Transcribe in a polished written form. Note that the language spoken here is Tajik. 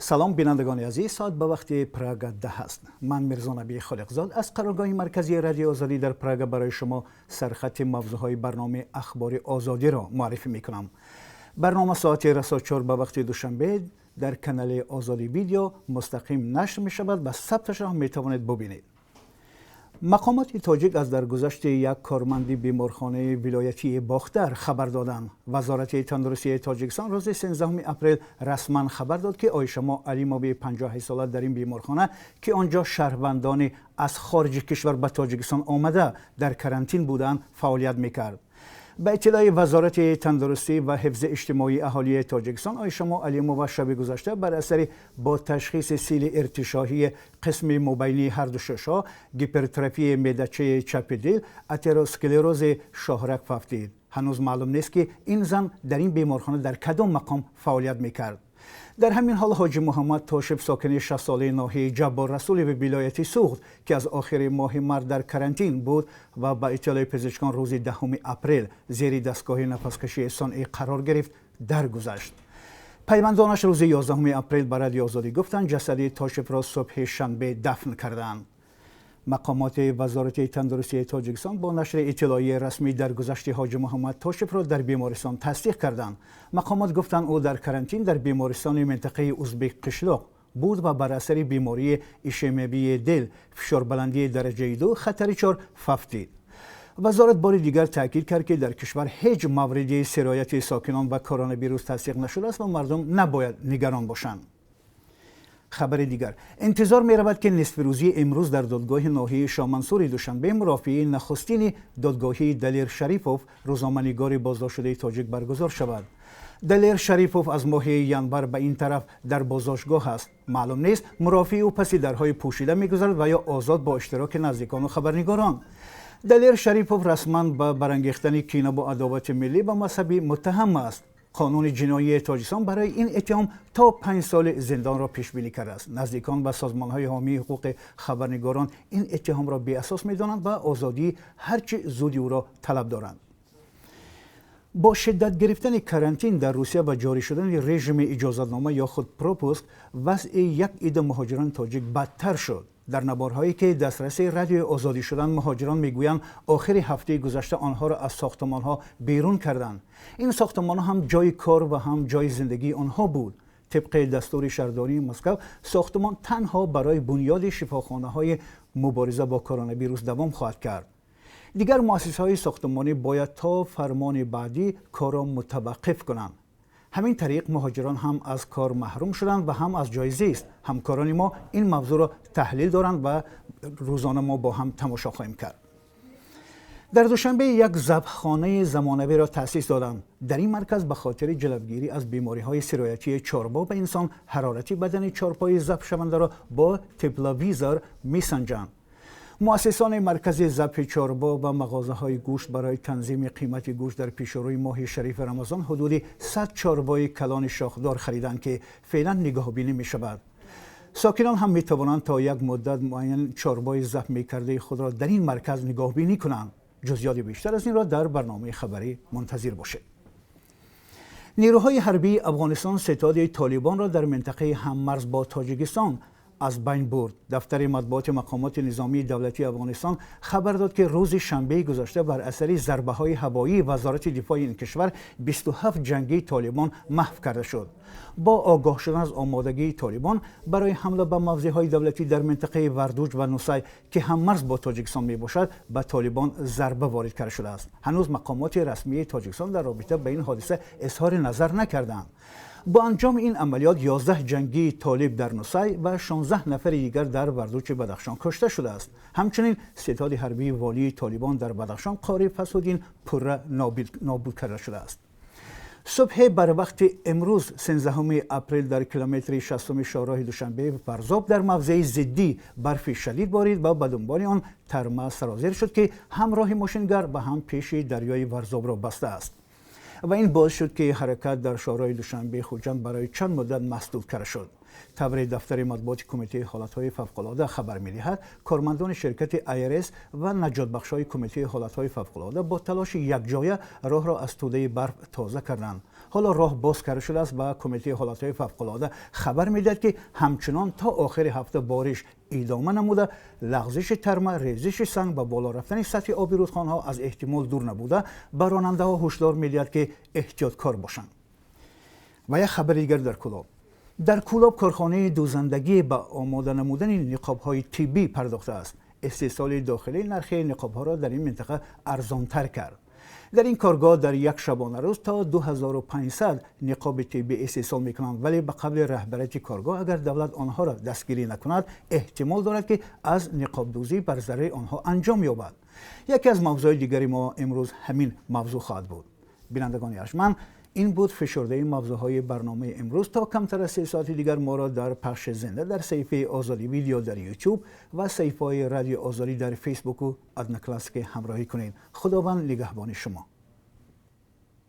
Салом, бинандагони азиз. Соат ба вақти Прага 10 аст. Ман Мирзо Набӣ Холиқзод аз қароргоҳи марказии Радиои Озодӣ дар Прага барои шумо сархати мавзӯъҳои барномаи Ахбори Озодиро муаррифӣ мекунам. Барнома соати расо 4 ба вақти Душанбе дар канали Озодӣ Видео мустақим нашр мешавад ва сабташро метавонед бубинед. Мақомоти тоҷик аз даргузашти як корманди беморхонаи вилоятии Бохтар хабар доданд. Вазорати тандурустии Тоҷикистон рӯзи 13 апрел расман хабар дод, ки Оишамо Алимови 58 сола дар ин беморхона, ки он ҷо шаҳрвандони аз хориҷи кишвар ба Тоҷикистон омада дар карантин буданд, фаъолият мекард. Ба иттилои Вазорати тандурустӣ ва ҳифзи иҷтимоии аҳолии Тоҷикистон, Оишамо Алимова шаби гузашта бар асари бо ташхиси сили иртишоҳии қисми мобайнии ҳарду шушҳо, гипертрофии меъдачаи чапи дил, атеросклерози шоҳраг фавтид. Ҳанӯз маълум нест, ки ин зан дар ин беморхона дар кадом мақом фаъолият мекард. Дар ҳамин ҳол Ҳоҷи Муҳаммад Тошиб, сокини 60-солаи ноҳияи Ҷаббор Расулеви вилояти Суғд, ки аз охири моҳи март дар карантин буд ва ба иттилои пизишкон рӯзи 10 апрел зери дастгоҳи нафаскашии сунъӣ қарор гирифт, даргузашт. Пайвандонаш рӯзи 11 апрел ба Радиои Озодӣ гуфтанд, ҷасади Тошибро субҳи шанбе дафн карданд. Мақомоти Вазорати тандурустии Тоҷикистон бо нашри иттилоияи расмӣ даргузашти Ҳоҷи Муҳаммад Тошибро дар бемористон тасдиқ карданд. Мақомот гуфтанд, ӯ дар карантин дар бемористони минтақаи Узбек Қишлоқ буд ва бар асари бемории ишемевии дил, фишорбаландии дараҷаи 2, хатари 4 фавтид. Вазорат бори дигар таъкид кард, ки дар кишвар ҳеҷ мавриди сирояти сокинон ба коронавирус тасдиқ нашудааст ва мардум набояд нигарон бошанд. Хабари дигар: интизор меравад, ки нисфирӯзии имрӯз дар додгоҳи ноҳияи Шоҳмансури Душанбе мурофиаи нахустини додгоҳии Далер Шарипов, рӯзноманигори боздоштшудаи тоҷик, баргузор шавад. Далер Шарипов аз моҳи январ ба ин тараф дар боздоштгоҳ аст. Маълум нест, мурофиаи ӯ паси дарҳои пӯшида мегузарад ва ё озод бо иштироки наздикону хабарнигорон. Далер Шарипов расман ба барангехтани кинаву адовати миллӣ ва мазҳабӣ муттаҳам аст. Қонуни ҷиноии Тоҷикистон барои ин иттиҳом то 5 соли зиндонро пешбинӣ кардааст. Наздикон ва созмонҳои ҳомии ҳуқуқи хабарнигорон ин иттиҳомро беасос медонанд ва озодии ҳарчи зуди ӯро талаб доранд. Бо шиддат гирифтани карантин дар Русия ва ҷорӣ шудани режими иҷозатнома ё худ пропуск, вазъи як ида муҳоҷирони тоҷик бадтар шуд. Дар наворҳое, ки дастраси Радиои Озодӣ шуданд, муҳоҷирон мегӯянд, охири ҳафтаи гузашта онҳоро аз сохтмонҳо берун карданд. Ин сохтмонҳо ҳам ҷои кор ва ҳам ҷои зиндагии онҳо буд. Тибқи дастури шаҳрдории Москав, сохтмон танҳо барои бунёди шифохонаҳои мубориза бо коронавирус давом хоҳад кард. Дигар муассисаҳои сохтмонӣ бояд то фармони баъдӣ корро мутаваққиф кунанд. Ҳамин тариқ муҳоҷирон ҳам аз кор маҳрум шуданд ва ҳам аз ҷои зист. Ҳамкорони мо ин мавзӯъро таҳлил доранд ва рӯзона мо бо ҳам тамошо хоҳем кард. Дар Душанбе як забҳхонаи замонавиро таъсис доданд. Дар ин марказ ба хотири ҷалбгирӣ аз бемориҳои сироятии чорво ба инсон ҳарорати бадани чорпои забҳшавандаро бо тепловизор месанҷанд. Муассисони маркази забҳи чорво ва мағозаҳои гӯшт барои танзими қимати гӯшт дар пешрӯи моҳи шарифи Рамазон ҳудуди 100 чорвои калони шохдор хариданд, ки феълан нигаҳбинӣ мешавад. Сокинон ҳам метавонанд то як муддат муайян чорвои забҳ мекардаи худро дар ин марказ нигаҳбинӣ кунанд. Ҷузъиёти бештар аз инро дар барномаи хабарӣ мунтазир бошед. Нерӯҳои ҳарбии Афғонистон ситоди Толибонро дар минтақаи ҳаммарз бо Тоҷикистон аз байн бурд. Дафтари матбуоти мақомоти низомии давлатии Афғонистон хабар дод, ки рӯзи шанбеи гузашта бар асари зарбаҳои ҳавоии Вазорати дифои ин кишвар 27 ҷангии Толибон маҳв карда шуд. Бо огоҳ шудан аз омодагии Толибон барои ҳамла ба мавзеъҳои давлатӣ дар минтақаи Вардуҷ ва Нусай, ки ҳаммарз бо Тоҷикистон мебошад, ба Толибон зарба ворид карда шудааст. Ҳанӯз мақомоти расмии Тоҷикистон дар робита ба ин ҳодиса изҳори назар накарданд. Бо анҷоми ин амалиёт 11 ҷангии толиб дар Нусай ва 16 нафари дигар дар Вардучи Бадахшон кушта шудааст. Ҳамчунин ситоди ҳарбии волии Толибон дар Бадахшон Қори Фасуддин пурра нобуд карда шудааст. Субҳи барвақти имрӯз, 13 апрел, дар километри 60 шоҳроҳи Душанбе Варзоб дар мавзеи зиддӣ барфи шадид борид ва ба дунболи он тарма сарозер шуд, ки ҳам роҳи мошингар ва ҳам пеши дарёи Варзобро бастааст ва ин боис шуд, ки ҳаракат дар шоҳроҳи Душанбе Хуҷанд барои чанд муддат масдуд карда шуд. Тавре дафтари матбуоти Кумитаи ҳолатҳои фавқулода хабар медиҳад, кормандони ширкати АРС ва наҷотбахшҳои Кумитаи ҳолатҳои фавқулода бо талоши якҷоя роҳро аз тӯдаи барф тоза карданд. Ҳоло роҳ боз карда шудааст ва Кумитаи ҳолатҳои фавқулода хабар медиҳад, ки ҳамчунон то охири ҳафта бориш идома намуда, лағзиши тарма, резиши санг ва боло рафтани сатҳи оби рӯдхонаҳо аз эҳтимол дур набуда, ба ронандаҳо ҳушдор медиҳад, ки эҳтиёткор бошанд. Ва як хабари дигар дар Кӯлоб. Дар Кӯлоб корхонаи дӯзандагӣ ба омода намудани ниқобҳои тиббӣ пардохтааст. Истеҳсоли дохилӣ нархи ниқобҳоро дар ин минтақа арзонтар кард. Дар ин коргоҳ дар як шабонарӯз то 2500 ниқоби тиббӣ истеҳсол мекунанд, вале ба қавли раҳбарияти коргоҳ, агар давлат онҳоро дастгирӣ накунад, эҳтимол дорад, ки аз ниқобдӯзӣ бар зарари онҳо анҷом ёбад. Яке аз мавзӯъҳои дигари мо имрӯз ҳамин мавзӯъ хоҳад буд. Бинандагони арҷманд, ин буд фишурдаи мавзӯъҳои барномаи имрӯз. То камтар аз 3 соати дигар моро дар пахши зинда дар саҳифаи Озодӣ Видео дар Ютуб ва саҳифаҳои Радиои Озодӣ дар Фейсбук ва Одноклассники ҳамроҳӣ кунед. Худованд нигаҳбони шумо.